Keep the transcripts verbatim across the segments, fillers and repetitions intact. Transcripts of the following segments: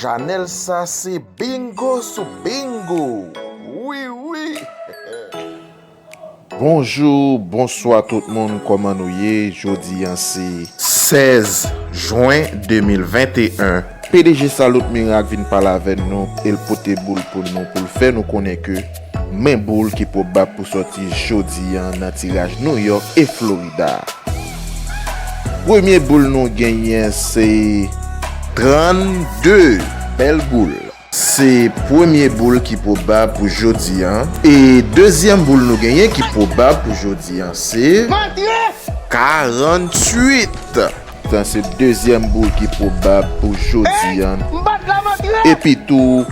Chanèl sa se bingo sou bingo. Wi, wi. Bonjou, bonswa tout moun, kòman nou ye? Jodi a se sèz jen de mil venteyen. P D G Salut Miracle vin pale avè nou, e l pote boul pou nou, pou l fè nou konnen ke men boul ki pwobab pou sòti jodi a nan tiraj New York e Florida. Premye boul nou genyen se trannde, bèl boul. Se premye boul ki pwobab pou jodi a. E dezyèm boul nou genyen ki pwobab pou jodi a se karanntuit. Sa se dezyèm boul ki pwobab pou jodi a. Epi tou,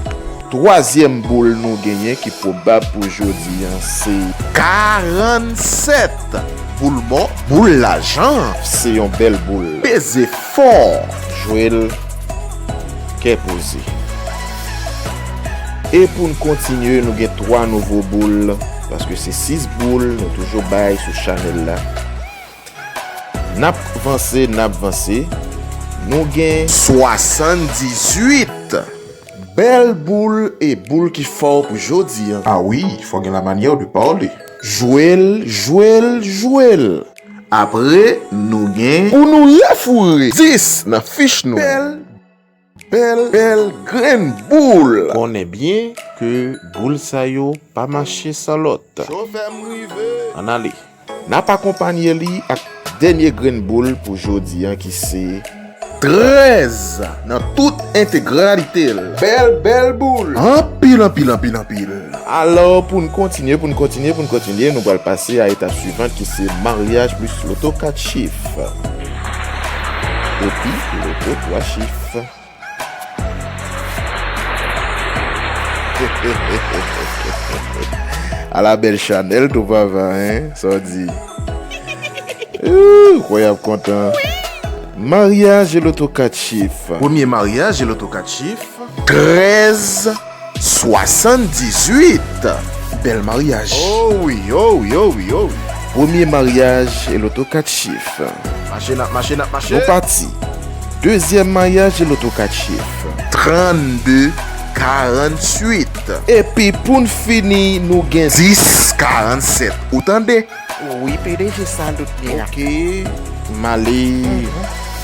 twazyèm boul nou genyen ki pwobab pou jodi a se karannsèt. Boul mò, boul lajan, se yon bèl boul. Peze fò, jwe l kè poze. E pou n kontinye, nou gen twa nouvo boul, paske se sis boul nou toujou bay sou chanèl la. N ap vanse, n ap vanse. Nou gen swasanndizuit. Bèl boul e boul ki fò pou jodi a. A wi, fò gen la manyè de pale. Jwe l, jwe l, jwe l. Apre, nou gen pou nou refoure dis nan fich nou. Bèl, bèl, bèl grenn boul. Konnen byen ke boul sa yo pa mache san lòt. Ann ale. N ap akonpanye li ak dènye grenn boul pou jodi a ki se trèz nan tout entegralite l. Bèl, bèl boul. Anpil, anpil, anpil, anpil. Alò, pou n kontinye, pou n kontinye, pou n kontinye, nou pral pase a etap swivan ki se maryaj plis loto kat chif. Epi, loto twa chif. Ala bèl chanèl tou papa, en? Sa w di? Ooh, kwè y ap kontan. Maryaj e loto kat chif. Premye maryaj e loto kat chif. Trèz swasanndizuit. Bèl maryaj. Oh wi, oh wi, oh wi, oh wi. Premye maryaj e loto kat chif. Mache n ap mache, n ap mache. Nou pati. Dezyèm maryaj e loto kat chif. Trannde karanntuit. Epi pou n fini, nou gen dis karannsèt. Ou tande? Wi, P D G Salut Miracle. Ok. M ale.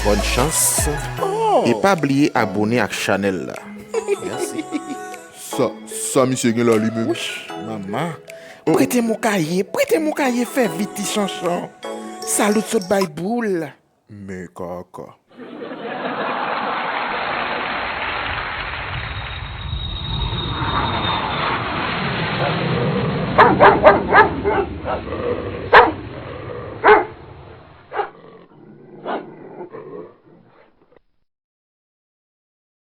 Bòn chans. Oh. E pa bliye abone ak chanèl la. Mèsi. Sa, sa misye gen la li menm? Wouch, manman. Prete m yon kaye, prete m yon kaye, fè vit ti chanchon. Salut sot bay boul. Men kaka.